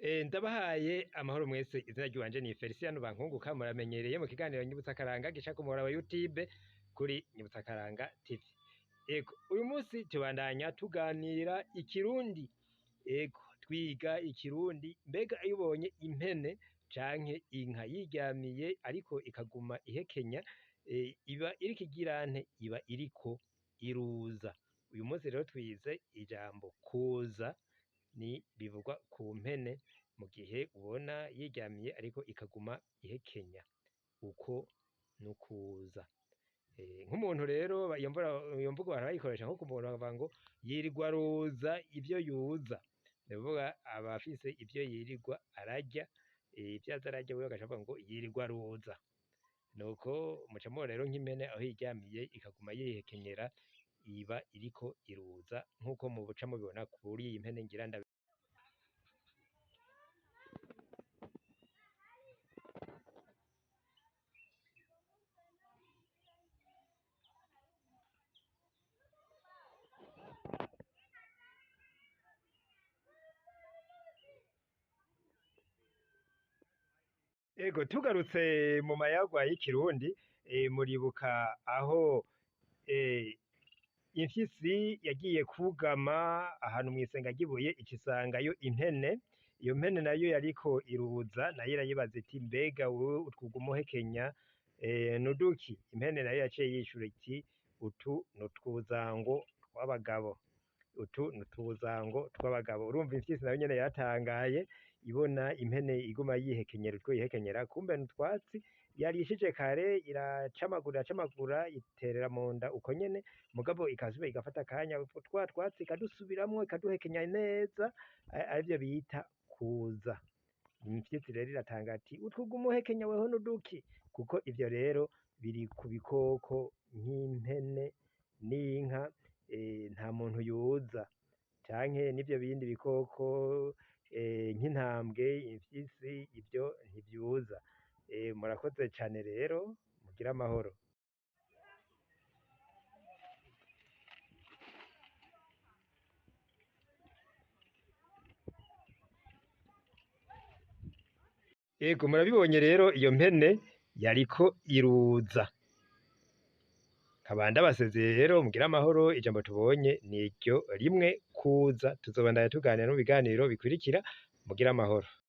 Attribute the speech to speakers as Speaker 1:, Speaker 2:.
Speaker 1: Ndabahaye amahoro mwese, izina ry'iwanje ni Feliciano Bankunguka, muramenyereye mu kiganiro Nyibutsakaranga gica ku muhora wa YouTube kuri Nyibutsakaranga TV. Ego, uyu munsi tubandanya tuganira ikirundi. Ego, twiga ikirundi. Mbega iyo ubonye impene canke inka yiryamiye ariko ikaguma ihekenya, iba iriko igira nte? Iba iriko iruza. Uyu munsi rero twize ijambo kuza, ni bivugwa ku mpene mu gihe ubona yiryamiye ariko ikaguma ihekenya, uko n'ukuza. Nk'umuntu rero iyo mvugo barayikoresha nko ku muntu bakavuga ngo yirirwa aruza ivyo yuza, ni ukuvuga aba afise ivyo yirirwa ararya, ivyo aza ararya wewe agaca avuga ngo yirirwa aruza. Nuko muca mubona rero nk'impene aho yiryamiye ikaguma yihekenyera, iba iriko iruza nkuko muca mubibona kuri iyi mpene ngira ndabe. Ego, tugarutse mu mayagwa y'ikirundi, muribuka aho imfyisi yagiye kwugama ahantu mw'isenga ry'ibuye, ica isangayo impene. Iyo mpene nayo yariko iruza, nayo irayibaza iti mbega wewe utwuguma uhekenya n'uduki? Impene nayo yaciye yishura iti utu n'utwuzango tw'abagabo, utu n'utuzango tw'abagabo. Urumva imfyisi nayo nyene yaratangaye ibona impene iguma yihekenyera utwo yihekenyera, kumbe n'utwatsi yarishije kare, iracamagura iracamagura iterera mu nda uko nyene, mugabo ikasubira igafata akanya twa twatsi ikadusubiramwo ikaduhekenya neza, arivyo bita kuza. Imfyisi rero iratangara iti utwo uguma uhekenya weho n'uduki? Kuko ivyo rero biri ku bikoko nk'impene n'inka, nta muntu yuza, canke n'ivyo bindi bikoko nk'intambwe, imfyisi, ivyo ntivyuza. Murakoze cane rero, mugire amahoro. Ego, murabibonye rero iyo mpene yariko iruza. Nkaba ndabasezeye rero, mugire amahoro. Ijambo tubonye niryo rimwe, kuza. Tuzobandanya tuganira no mu biganiro bikurikira, mugire amahoro.